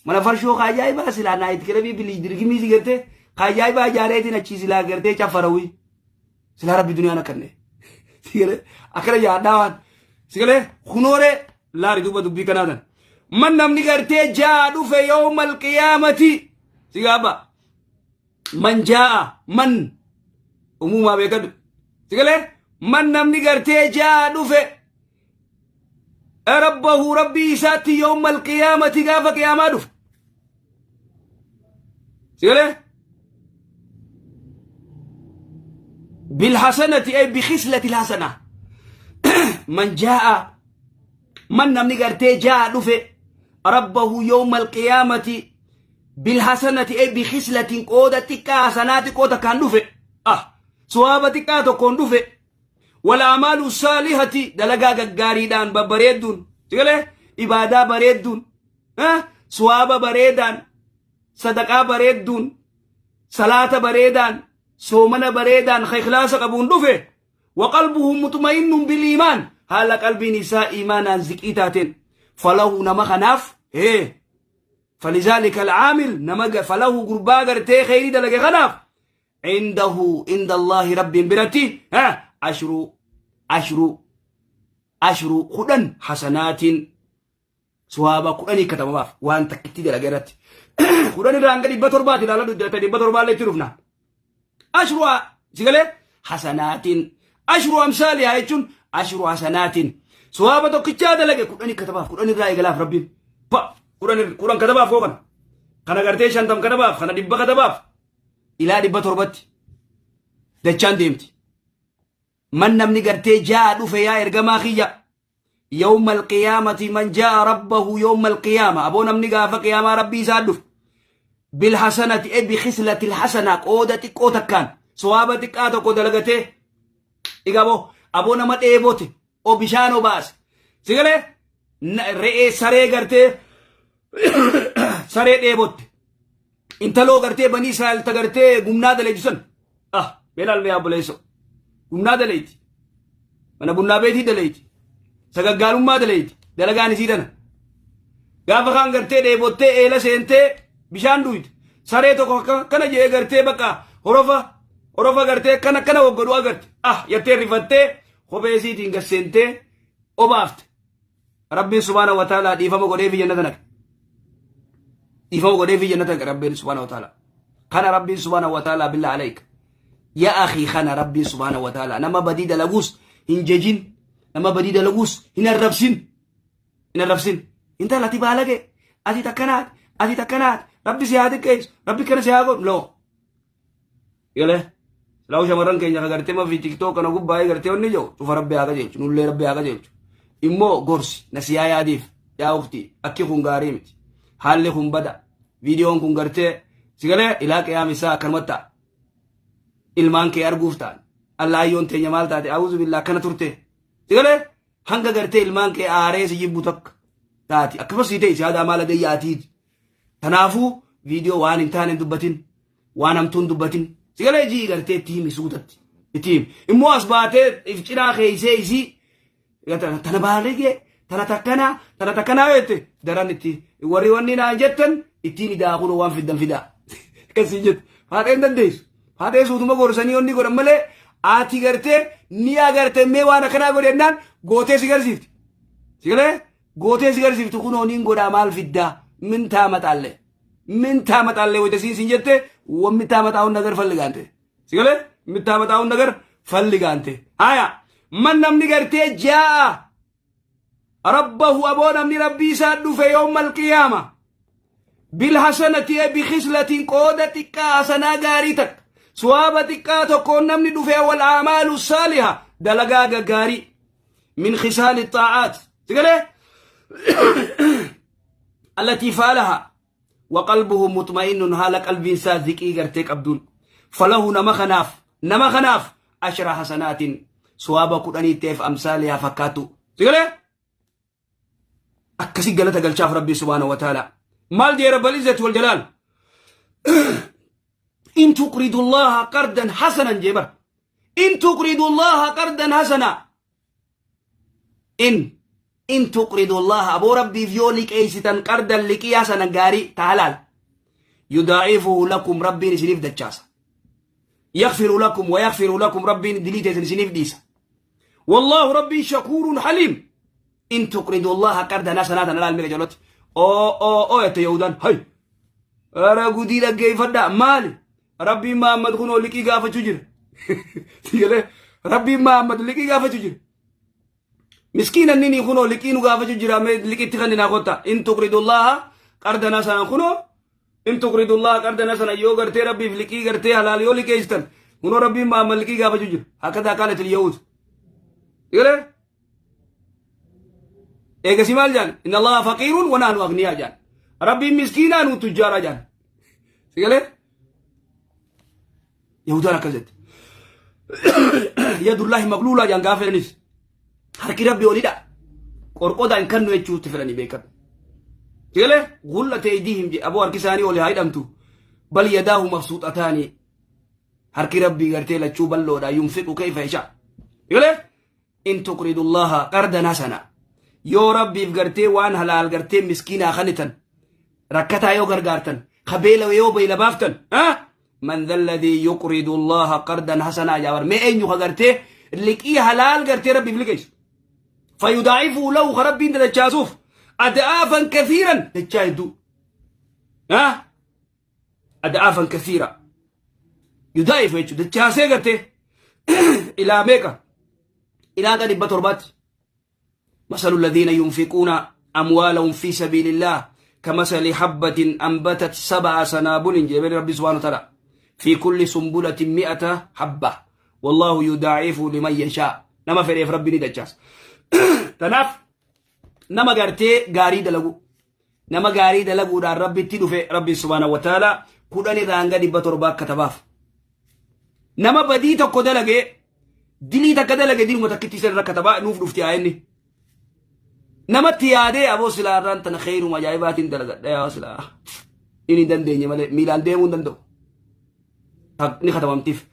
Mana farshoo ka ajaa'ibaa silaa naayit kilabii bilii dirgimii si gartee ka ajaa'ibaa ijaareetiin achii silaa gartee caffarawii. Silaa rabbi duniyaan akkanne. Sigalee akkana yaaddaa waan. Sigalee kunooree laari duuba dubbii kanaa tan. Man namni gartee jaa dhufe yawmal qiyaamati. Sigaaba. Man jaa'a man umuumaa beekadhu. Sigalee man namni gartee jaa dhufe rabbahu rabbii isaatti yawmal qiyaamati gaafa qiyaamaa dhufe. Sigalee bilhasanati ay bikhislati alhasana man jaa'a man namni gartee jaa'a dhufe rabbahu yawma alqiyaamati bilhasanati ay bikhislatin qooda xiqqaa hasanaa xiqqoo takkaan dhufe ah suwaaba xiqqaa tokkoon dhufe wal amaalu saalihati dalagaa gaggaariidhaan babbareedduun sigalee ibaadaa bareedduun suwaaba bareedaan sadaqaa bareedduun salaata bareedaan soomana bareedaan ka ikhlaasa qabuun dhufe wa qalbuhu mutma'innun bil iimaan haala qalbiin isaa iimaanaan ziqii taateen falahu nama kanaaf hee falizaalika alcaamil nama falahu gurbaa gartee kheyrii dalage kanaaf indahu inda allaahi rabbiin biratti ashru ashru ashru 10 hasanaatiin suwaaba kudhanii katabamaaf waan takkitti dalage irratti. 10 irraa hanga 700ti ilaaladhu, 700llee itti dhufna. Ashru si galee hasanaatiin, ashru amsaalihaa jechuun ashru hasanaatiin, sawaaba tokkichaa dalage 10 katabaaf, 10 irraa eegalaaf rabbiin. Pa 10, 10 katabaaf, koo kana kana gartee 50 katabaaf, kana 100 katabaaf, ilaa 700tti dachaan deemti. Man namni gartee jaa dhufe, yaa ergamaa kiyya, yawma alqiyaamati, man jaa rabbahu yawma alqiyaama, aboo namni gaafa qiyaamaa rabbii isaa dhufe, bilhasanati e bikhislati alhasana, qooda xiqqoo takkaan sawaaba xiqqaa tokko dalagatee igaboo, aboo nama dheebote o bishaan obaase, si galee, re'ee saree gartee saree dheebotte, intaloo gartee banii Israa'el ta gartee gumnaa daleeju san, ah beelaal mee obboleesso, gumnaa daleeyti, mana bunnaa beetii daleeyti, sagaggaalummaa daleeyti, dalagaan isii tana. Gaafa kaan gartee dheebottee eela seentee bishaan duuyte, saree tokko kana jedhee gartee bakka horofa horofa gartee kana kana waggodhu agarte, ah jettee rifattee kophee isiitiin gad seentee obaafte. Rabbiin subhaanahu wa ta'ala dhiifama godhee fi jannata naqe. Dhiifama godhee fi jannata naqe Rabbiin subhaanahu wa ta'ala. Kana Rabbiin subhaanahu wa ta'ala, billah alayk. Yaa akhii, kana Rabbiin subhaanahu wa ta'ala nama badii dalaguus hin jejin, nama badii dalaguus hin arrabsin. Hin arrabsin. Intala ati baalage, ati takkanaati, ati takkanaati, Rabbi si haa xiqqeessu, Rabbi kana si haa godhu. Loo. Galee. Silaawu shamarran keenya ka gartee mafi TikTok kana gubbaa'ee gartee wanni jiru cufa Rabbi haa qajeelchu, nullee Rabbi haa qajeelchu. Immoo gorsi nasiyaa yaadiif, yaa ukti, akki kun gaarii miti, haalli kun bada, viidiyoon kun gartee si galee ilaa qiyaam isaa akkanumatti ta'a. Ilmaan kee arguuf ta'an allaayyoon teenya maal taate, a'uuzu billaa, akkana turte, si galee, hanga gartee ilmaan kee aaree si jibbu takka taati, akkasumas si ta'e si haadaa maal adayya atiiti. Kanaafuu viidiyoo waan hin taane hin dubbatin, waan hamtuu hin dubbatin. Si galee jii gartee itti himi, suutatti itti himi. Immoo as baatee if cinaa keeysee isii tana baaligee, tana takkanaa, tana takkanaa jette, daran itti warri wanni naan jettan ittiin idaa kun waan fiddan fidaa. Akkasii jette. Faaxee hin dandeessu. Faaxee suutuma gorsanii wanni godhan malee, ati gartee ni agarte mee waan akkanaa godhe jennaan gootee si garsiifti. Si galee gootee si garsiiftu, kunoo niin godhaa, maal fiddaa, min taamaxaalle min taamaxaalle wayita siin siin jette, wammi taamaxaa'uun nagar falli gaante. Si galee min taamaxaa'uun nagar falli gaante. Haya, man namni gartee jaa'a rabbahu, aboo namni rabbii isaa dhufe yawmal qiyaama bilhasanati e bikhislatin, qooda xiqqaa hasanaa gaarii takka, suwaaba xiqqaa tokkoon namni dhufe, wal aamaalu saaliha, dalagaa gaggaarii, min khisaali xaa'aat, si galee, allatii faalaha wa qalbuhu mutma'innun, haala qalbiin isaa ziqii gartee qabduun, falahu, nama kanaaf ashra hasanaatin, suwaaba 10 ta'eef, amsaalihaa, fakkaatu. Si galee akkasi galata galchaaf Rabbii subhaanahu wa ta'ala. Maal jee rabbal izzati wal jalaal? In tuqridu Allaha qardan hasanan jee bar. In tuqridu Allaha qardan hasana, in tuqridu Allaha, aboo Rabbiif yoo liqeeysitan, qardan, liqii, hasanan, gaarii ta halaal, yudaa'ifuhu lakum, Rabbiin isiniif dachaasa, yaghfiru lakum wa yaghfiru lakum, Rabbiin dilii teessan isiniif dhiisa, wallahu, Rabbiin, shakuurun haliim. In tuqridu Allaha qardan hasanaa tana laal miga jalatti oo oo oo jette Yahudaan. Hay ara gudii dhaggeeffadhaa, maali Rabbiin Mahammad kunoo liqii gaafachuu jira? Sigalee, Rabbiin Mahammad liqii gaafachuu jira. Miskiina inni kunoo liqii nu gaafachuu jira, mee liqiitti kan dinaa kotta. In tuqridullaha qardan hasanaa, kunoo in tuqridullaha qardan hasanaa, yoo gartee Rabbiif liqii gartee halaal yoo liqeessitan, kunoo Rabbiin Mahammad liqii gaafachuu jira. Hakkataa qaalatil Yahuud. Sigalee eegasi maal jaan? Inna Allaha faqiirun wa nahnu agniyaa jaan. Rabbiin miskiinaa, nu tujjaara jaan. Sigalee Yahudaan akkas jette. Yadullaahi magluulaa jaan gaafa fedhanis. Harki Rabbi olidha. Qorqodaa hin kannu jechuutti fedhanii beekan. Sigalee gullate aydiihim je, aboo harki isaanii oli haa hidhamtu. Bal yadaahu mabsuuxataani. Harki Rabbii gartee lachuu bal'oodha, yunfiqu kayfa yashaa. Sigalee in tuqridullaha qardan hasana. Yoo Rabbiif gartee waan halaal gartee miskiinaa kanitan, rakkataa yoo gargaartan, kabeela yoo beela baaftan, man dha alladhii yuqridu allaha qardan hasanaa jaabar, mee eenyu ka gartee liqii halaal gartee Rabbiif liqeessu, fayudaa'ifuu lahu, ka Rabbiin dadachaasuuf, ad'aafan kathiiran, dachaa hedduu. Ha? Ad'aafan kasiira. Yudaa'ifu jechuudha. Dachaasee gartee ilaa meeqa? Ilaa hanga 700tti. Masalu alladhiina yunfiquuna amwaalahum fi sabiilillah kamasali habbatin anbatat sab'a sanaabulin jedhee Rabbi subhaanahu wa ta'ala. Fi kulli sumbulatin mi'ata habba. Wallaahu yudaa'ifu liman yashaa. Nama fedheef Rabbi ni dachaasa. Tanaaf nama gartee gaarii dalagu nama gaarii dalaguudhaan Rabbitti dhufe Rabbi subhaanahu wa ta'ala 10 irraa hanga 700 katabaaf. Nama badii tokko dalagee dilii takka dalage diluma takkitti isa irra katabaa nuuf dhufti aayenni. Namatti yaadee aboo silaa irraan tana kheyiruma ajaa'ibaatiin dalagadha yaa silaa. Inni hin dandeenye malee miilaan deemuu hin danda'u. Ni katabamtiif.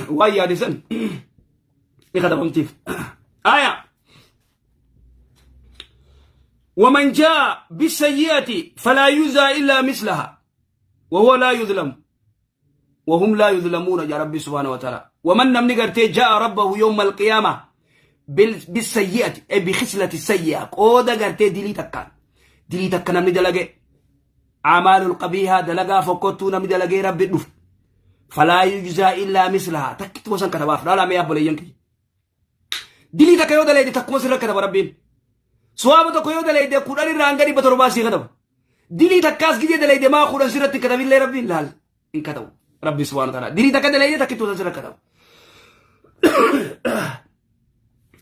Waan yaade san ni katabamtiif. Aayaa. ومن جاء بالسيئة فلا يجزى إلا مثلها وهو لا يظلم وهم لا يظلمون يا ربي سبحانه وتعالى. ومن نمني قرتي جاء ربه يوم القيامة بالسيئة أي بخصلة السيئة قودا قرتي دلي تكان دلي تكان نمني دلقي أعمال القبيحة دلقا فكتو نمني دلقي ربي دف فلا يجزى إلا مثلها تكت وسن كتباف لا لا ما يابولي ينكي. Dilii takka yoo dalayde takkuma sirra kataba Rabbiin. Suwaaba tokko yoo dalayde 10 irraa hanga 700 sii kataba. Dilii takkaas gizee dalayde maa 10 sirratti hin katabillee Rabbiin laal hin katabu. Rabbi subhaanahu wa ta'ala. Dilii takka dalayde takkittuu san sirra kataba.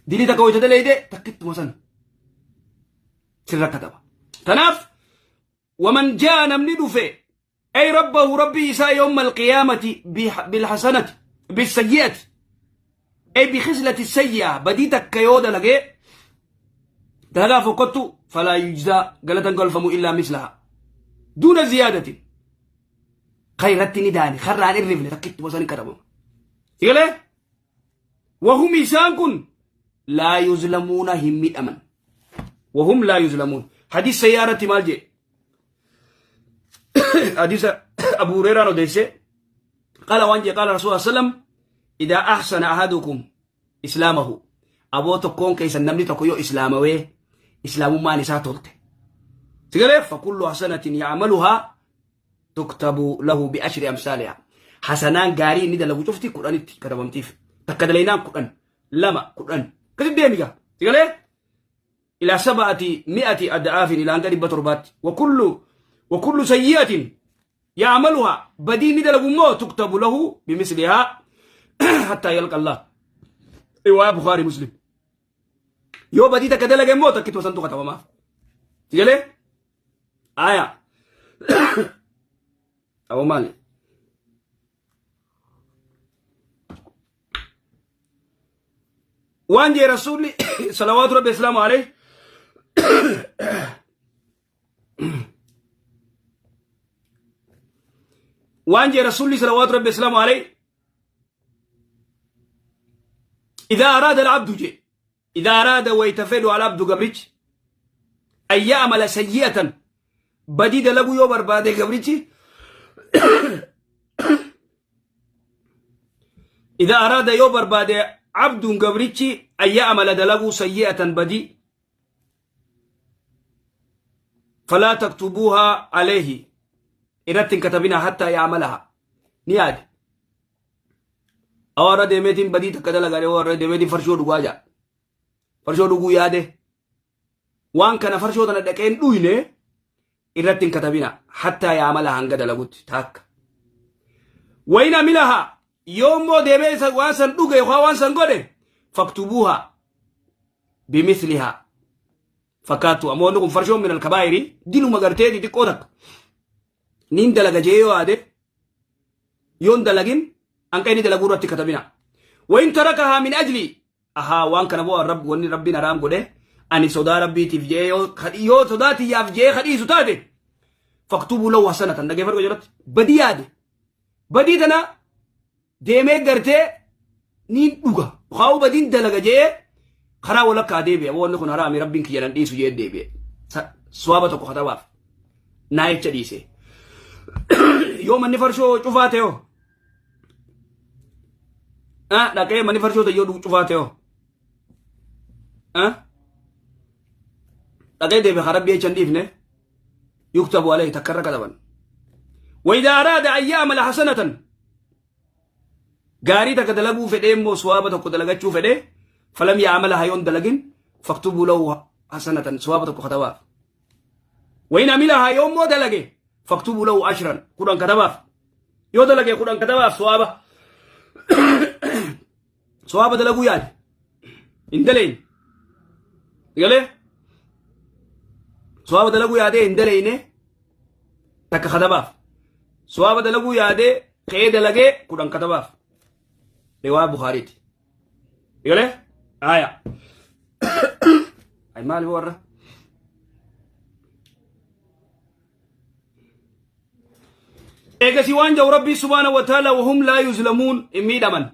Dilii takka wayita dalayde takkittuma san sirra kataba. Tanaaf waman jaa namni dhufe ay rabbahu rabbii isaa yawma alqiyaamati bilhasanati bisayyi'ati ay bikhislati sayyi'a badii takka yoo dalagee dalagaa fokkottu falaa yujzaa galatan galfamu illaa mislaha duuna ziyaadatin khayratti ni daani karraan irrifne takkittuma san hin katabamu sigalee Wahum isaan kun laa yuzlamuuna hin midhaman. Wahum laa yuzlamuun. Hadiis sayyaa irratti maal jedhe? Hadiisa Abu Hurairaan odeesse. Qaala waan jedhe qaala Rasuula sallam idaa ahsana ahadukum islaamahu. Aboo tokkoon keessan namni tokko yoo islaamawee islaamummaan isaa tolte. Sigalee fakullu hasanatin ya'maluhaa tuktabu lahu bi ashri amsaaliha. Hasanaan gaarii inni dalagu cufti 10tti katabamtiif. Takka dalaynaan 10, 2, 10. Akkasitti deemi gaa. Sigalee? Ilaa saba'ati mi'ati ada'aafin ilaa hanga 700tti. Wakullu sayyi'atin ya'maluha badii inni dalagu immoo tuktabu lahu bimislihaa hattaa yalqa Allah. Riwaaya Bukhaarii Muslim. Yoo badii takka dalage immoo takkitu santu katabamaaf. Sigalee? Aya. Abu maali? Waan jee Rasuulli salawaatu Rabbi islaamu alayhi waan jee Rasuulli salawaatu Rabbi islaamu alayhi إذا أراد العبد جي Idaa araada wayta fedhu al-abdu gabrichi an ya'mala sayyi'atan badii dalaguu yoo barbaade gabrichi idaa araada yoo barbaade abduun gabrichi an ya'mala dalaguu sayyi'atan badii falaa taktubuuhaa alayhi irratti hin katabinaa hattaa ya'malaha ni yaade Awarra deemeetiin badii takka dalagaa warra deemeetiin farshoo dhugaa jaa. Farshoo dhuguu yaade. Waan kana farshoo tana dhaqeen dhuyne irratti hin katabina. Hattaa yaamala hanga dalagutti taakka. Wayin amilaha yoo immoo deemee waan san dhuge yookaan waan san godhe faktubuuha bimithliha fakkaattu ammoo wanni kun farshoon min alkabaayiri diluma gartee xixiqqoo takka niin dalaga jee yoo yaade yoon dalagin hanqa inni dalaguu irratti katabina. Wayin tarakahaa min ajli ahaa waan kana bu'aa rabbi wanni rabbiin haraam godhe ani sodaa rabbiitiif je'ee yoo sodaa tiyyaaf je'ee kadhiisu taate faktubuu lahu hasanatan dhageeffadhu jalatti badii yaade badii tana deemee gartee niin dhuga yookaan badiin dalaga je'ee karaa walakkaa deebi'e wanni kun haraami rabbiin kiyya nan dhiisu je'ee deebi'e suwaaba tokko katabaaf naa jecha dhiise yoo manni farshoo cufaa ta'e hoo dhaqee manni farshoo ta'e yoo cufaa ta'e hoo dhaqee deebi'e karaa rabbii jecha hin dhiifne. Yuktabu alayhi takka irra kataban. Wayda araada an ya'mala hasanatan gaarii takka dalaguu fedhee immoo suwaaba tokko dalagachuu fedhee falam ya'malaha yoon dalagin faktubuu lahu hasanatan suwaaba tokko katabaaf. Wayin amilaha yoo immoo dalage faktubuu lahu ashran 10 katabaaf. Yoo dalage 10 katabaaf suwaaba. Suwaaba dalaguu yaade hin dalayne. Galee suwaaba dalaguu yaadee hin dalayne takka katabaaf. Suwaaba dalaguu yaadee ka'ee dalagee 10 katabaaf. Riwaa Bukaariiti. Galee aya. Ay maali warra? Eegasii waan jedhu Rabbii subhaanahu wa ta'ala wahum laa yuzlamuun hin miidhaman.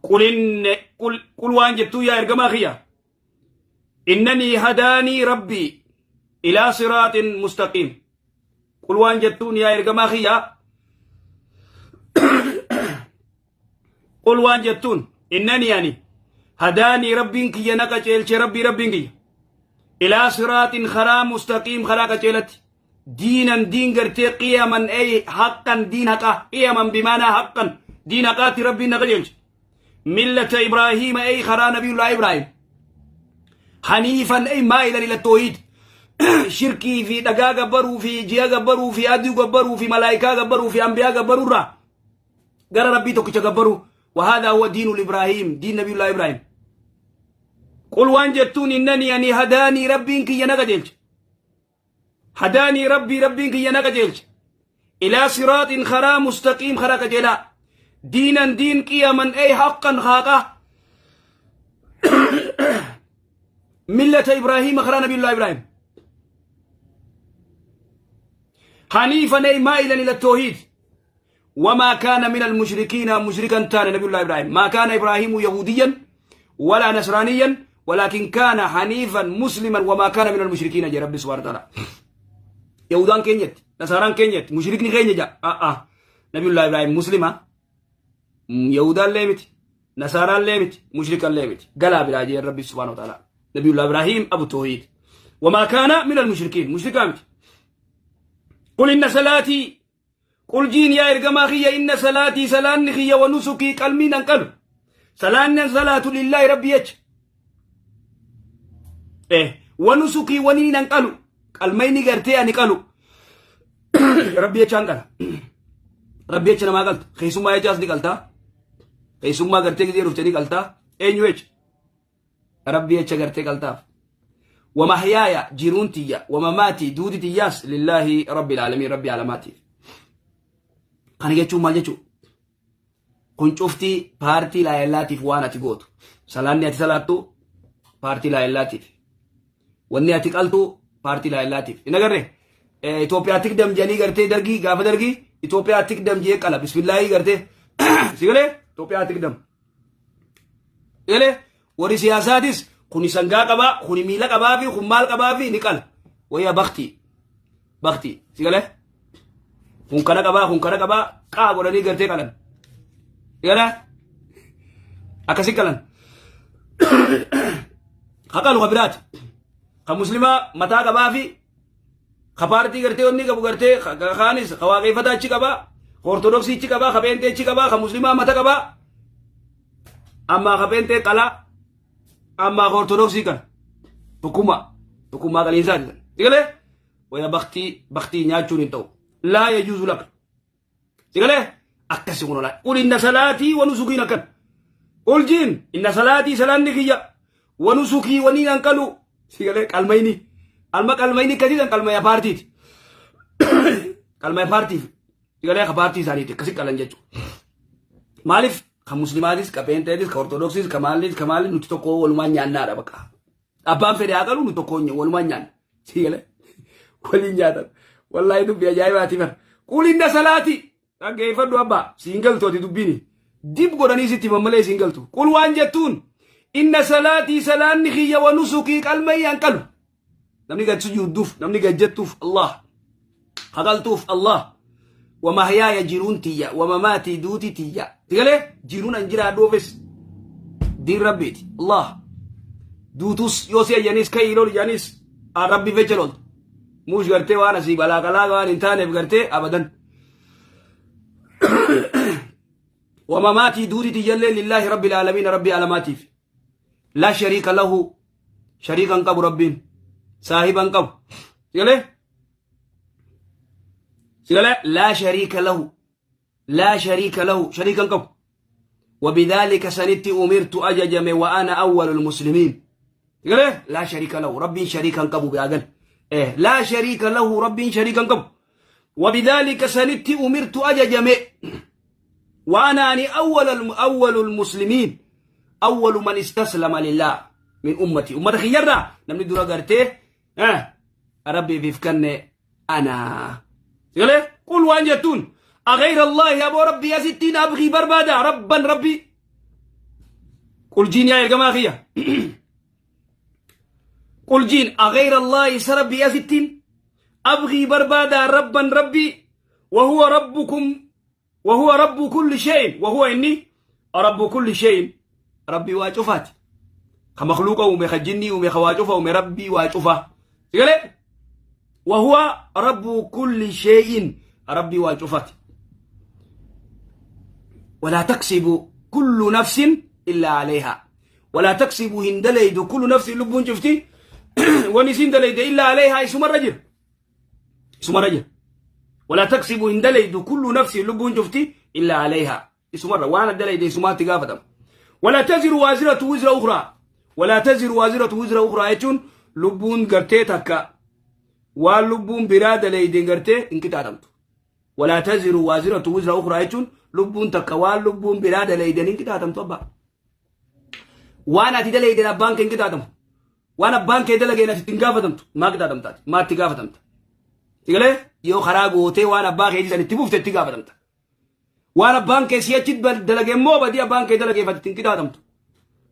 Qul inne qul qul waan jettuu yaa ergamaa kiyya. Innanii hadaanii Rabbii ilaa siraaxin mustaqiim. Qul waan jettuun yaa ergamaa kiyya. Qul waan jettuun innanii ani hadaanii Rabbiin kiyya na qaceelche Rabbii Rabbiin kiyya. Ilaa siraaxin karaa mustaqiim karaa qaceelatti. Diinan diin gartee qiyaman ay haqqan diin haqaa qiyaman bimaanaa haqqan diin haqaatti Rabbiin na qajeelche. Millata Ibraahiima ay karaa nabiyullaa Ibraahim. Haniifan ay maa'ilan ila toohiid. Shirkii fi dhagaa gabbaruu fi ji'a gabbaruu fi aduu gabbaruu fi malaayikaa gabbaruu fi ambiyaa gabbaruu irraa gara Rabbii tokkicha gabbaruu. وهذا هو دين إبراهيم دين نبي الله إبراهيم. قل وان جتون إنني أني هداني ربي إنك ينقجلج هداني ربي ربي إنك ينقجلج إلى صراط خرا مستقيم خرا قجلا دينا دين قيما أي حقا خاقة ملة إبراهيم خرا نبي الله إبراهيم حنيفا أي مائلا إلى التوحيد وما كان من المشركين مشركا كان نبي الله إبراهيم ما كان إبراهيم يهوديا ولا نصرانيا ولكن كان حنيفا مسلما وما كان من المشركين يا ربي سبحانه وتعالى. يهودان كينيت نصاران كينيت مشركين كينيت جا آه آه نبي الله إبراهيم مسلمة يهودان ليمت نصاران ليمت مشركا ليمت قلا بلا جي ربي سبحانه وتعالى. نبي الله إبراهيم أبو التوحيد وما كان من المشركين مشركا. قل إن صلاتي قل جين يا إرجما خيا إن صلاتي سلان خيا ونسكي قلمي ننقل سلان صلاة لله ربي يج إيه ونسكي وني ننقل قلمي نغرتي أني قلو ربي يج أنقل ربي يج ما قلت خيسما يجاز نقلتا خيسما غرتي كثير رفتني قلتا إيه يج ربي يج غرتي قلتا ومحياي جيرون تيا ومماتي دودي تياس لله رب العالمين ربي علاماتي. Kana jechuun maal jechuun? Kun cuftii paartii laayellaatiif waan ati gootu. Salaanni ati salaattu paartii laayellaatiif. Wanni ati qaltu paartii laayellaatiif. Hin agarree? Itoophiyaa tikdam jedhanii gartee dargii gaafa dargii Itoophiyaa tikdam jee qala bismillaahii gartee. Si galee? Itoophiyaa tikdam. Galee? Warri siyaasaatis kuni sangaa qabaa, kuni miila qabaa fi kun maal qabaa fi ni qala. Wayyaa baktii. Baktii. Si galee? Kun kana qabaa, kun kana qabaa, qaa godhanii gartee qalan. Si galee? Akkasi qalan. Ka qalu ka biraati. Ka muslimaa mataa qabaa fi ka paartii gartee wanni qabu gartee ka kaanis ka waaqeffataa achi qabaa, ka ortodoksii achi qabaa, ka pheenxee achi qabaa, ka muslimaa mata qabaa. Ammaa ka pheenxee qalaa, ammaa ka ortodoksii kana. Tokkummaa. Tokkummaa qaliinsaati. Si galee? Waya baktii baktii nyaachuun hin ta'u. Laa yajuuzu laka. Si galee? Akkasi kun olaa. Qul inna salaatii wa nusukiin akkan. Qul jiin inna salaatii salaanni kiyya wa nusukii waniin anqalu. Si galee qalmayni. Alma qalmayni akkasiisan qalmaya paartiiti. Qalmaya paartiif. Si galee ka paartii isaaniiti akkasi qalan jechuudha. Maaliif ka muslimaatis ka pheenxeetis ka ortodoksiis ka maaliis ka maaliis nuti tokko walumaan nyaannaadha bakka. Abbaan fedhe haa qalu nu tokko walumaan nyaanna. Si galee waliin nyaatan. Wallaahi dubbii ajaa'ibaati bar. Qul inna salaati dhaggeeffadhu abbaa siin galtu ati dubbiini. Dib godhanii sitti himan malee siin galtu. Qul waan jettuun inna salaatii salaanni kiyya wa nusukii qalmayii hanqalu. Namni gad sujuudduuf namni gad jettuuf Allah. Haqaltuuf Allah. Wa mahyaaya jiruun tiyya wa mamaatii duuti tiyya. Sigalee jiruun an jiraadhuufis diin rabbiiti. Allah. Duutus yoo si ayyanis ka'ii lol jedhanis aan rabbiif jecha lolta. Muush gartee waan asii balaa qalaa waan hin taaneef gartee abadan. Wamamaatii duuti tiyyallee lillaahi rabbil aalamiina rabbii alamaatiif. Laa shariika lahu shariika hin qabu rabbiin saahiba hin qabu. Sigalee? Sigalee? Laa shariika lahu laa shariika lahu shariika hin qabu. وبذلك سنتي أمرت أججم وأنا أول المسلمين. Sigalee? لا شريك له ربي شريكا قبو بأقل إيه لا شريك له ربي شريكا قبو وبذلك سنتي أمرت أججم وأنا أني أول أول المسلمين أول من استسلم لله من أمتي أمة خيرنا نمني دورا قرتي اه ربي بيفكني أنا قال قل وان جتون أغير الله يا أبو ربي يا ستين أبغي بربادة ربا ربي قل جين يا جماعة قل جين أغير الله سربي يا ستين أبغي بربادة ربا ربي وهو ربكم وهو رب كل شيء وهو إني رب كل شيء ربي واجفات خمخلوقة ومخجني ومخواجفة ومربي واجفة وهو رب كل شيء ربي واجفات ولا تكسب كل نفس إلا عليها ولا تكسب هندليد كل نفس لبون شفتي ونسين دليد إلا عليها اسم الرجل اسم الرجل ولا تكسب هندليد كل نفس لبون شفتي إلا عليها اسم الرجل وانا دليد اسمها تقافتم ولا تزر وازرة وزر أخرى ولا تزر وازرة وزر أخرى يجون لبون قرتي تكا واللبون براد ليدين قرتي إنك تعلمت ولا تزر وازرة وزر أخرى يجون لبون تكا واللبون براد ليدين إنك تعلمت أبا waan ati dalayden abbaan kee hin qixaaxamu. Waan abbaan kee dalageen ati ittiin gaafatamtu maa qixaaxamtaati? Maa itti gaafatamta? Sigalee yoo karaa gootee waan abbaa keetii san itti buufte itti gaafatamta. Waan abbaan kee si'achi dalage immoo badii abbaan kee dalageef ati ittiin qixaaxamtu.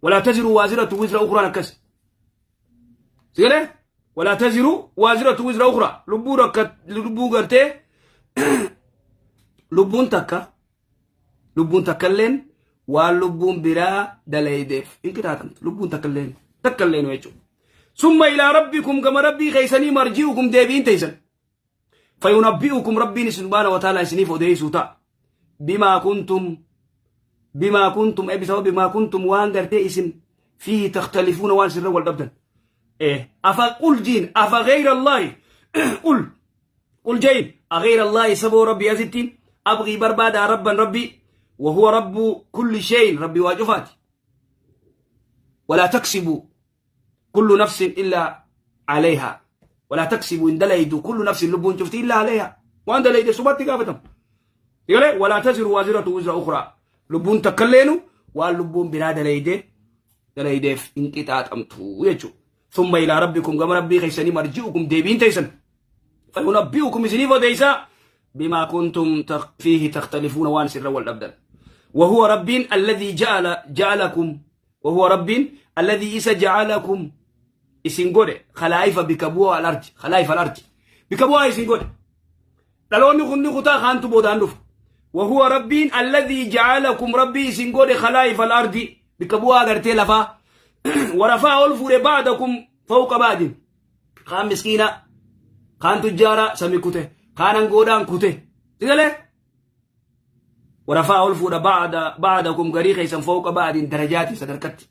Walaa taziru waaziratu wizra ukhuraan akkas. Sigalee walaa taziru waaziratu wizra ukhraa lubbuu rakka lubbuu gartee lubbuun takka Lubbuun takkalleen waan lubbuun biraa dalaydeef hin qixaaxamtu. Lubbuun takkalleen takkalleen jechuudha. Summa ilaa rabbikum gama rabbii keessanii marji'ukum deebiin teessan. Fayunabbi'ukum rabbiin isin subhaana wa ta'ala isiniif odeessuu ta'a. Bimaa kuntum bimaa kuntum ay bisababi maa kuntum waan gartee isin fiihi takhtalifuuna waan isinirra wal dhabdan. Afa qul jiin afa gayra Allaahi qul قل جين أغير الله سبو ربي أزتين أبغي بربادا ربا ربي وهو رب كل شيء ربي واجفات ولا تكسب كل نفس إلا عليها ولا تكسب إن دليد كل نفس لبون شفتي إلا عليها وأن دليد سبات قافتهم يقول ولا تزر وازرة وزر أخرى لبون تكلينو واللبون بلا دليد دليد انقطاع أمتو يجو ثم إلى ربكم كما ربي خيسني مرجعكم ديبين تيسن فينبئكم isiniif odeeysa بما كنتم فيه تختلفون waan sirra wal dhabdan وهو رب الذي جعل جعلكم وهو رب الذي إسا جعلكم isin godhe خلائف bikka bu'aa الأرض خلائف الأرض bikka bu'aa isin godhe dhaloonni kunni kutaa kaantu boodaan dhufa وهو رب الذي جعلكم ربي isin godhe خلائف الأرض bikka bu'aa gartee lafaa ورفع ol fuudhe بعضكم فوق بعض kaan miskiina kaan tujjaara sami kute kaan angoodhaan kute sigalee ورفع ol fuudha بعض بعضكم garii keessan فوق بعض درجات sadarkatti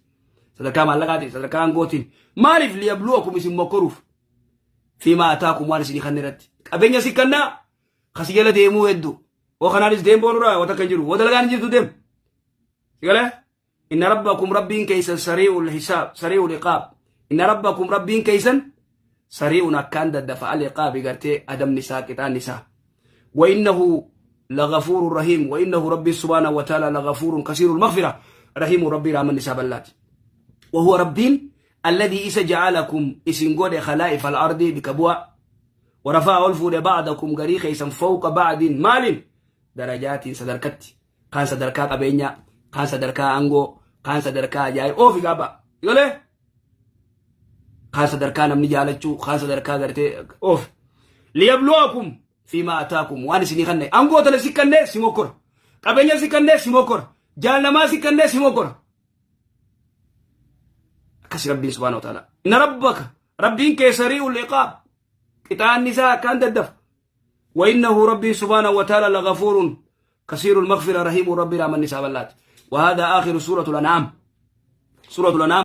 sadarkaa maallaqaatiin sadarkaa aangootiin maaliif ليبلوكم isin mokkoruuf فيما آتاكم waan isinii kan irratti qabeenya si kannaa kasi jala deemuu hedduu oo kanaanis deem boonuraa wata kan jiru woo dalagaan hin jirtu deem sigalee إن ربكم ربين كيسن سريع الحساب سريع العقاب إن ربكم ربين كيسن سريع أكان دفع العقاب قرتي أدم نساء قطان نساء وإنه لغفور رحيم وإنه ربي سبحانه وتعالى لغفور كثير المغفرة رحيم ربي رحمن نساء بلات وهو ربين الذي إسا جعلكم إسن قد خلائف الأرض bikka bu'aa ورفع ol fuudhe بعضكم garii keeysan فوق بعض مال درجات sadarkatti kaan sadarkaa qabeenyaa kaan sadarkaa aangoo kaan sadarkaa ajaa'ib oofi gaaba galee kaan sadarkaa namni jaalachuu kaan sadarkaa gartee oofi ليبلوكم فيما آتاكم waan isinii kanne aangoo tana si kanne si mokkora qabeenya si kanne si mokkora jaalnamaa si kanne si mokkora akkasi rabbiin سبحانه وتعالى إن ربك rabbiin kee سريع العقاب. Qixaanni isaa akkaan daddafa. Wa innahu rabbii subhaanahu wa ta'ala lagafuurun kasiirul maghfira rahiimu, rabbii rahmanni isaa bal'aati. Wa haadaa aakhiru suuratul an'aam. Suuratul an'aam.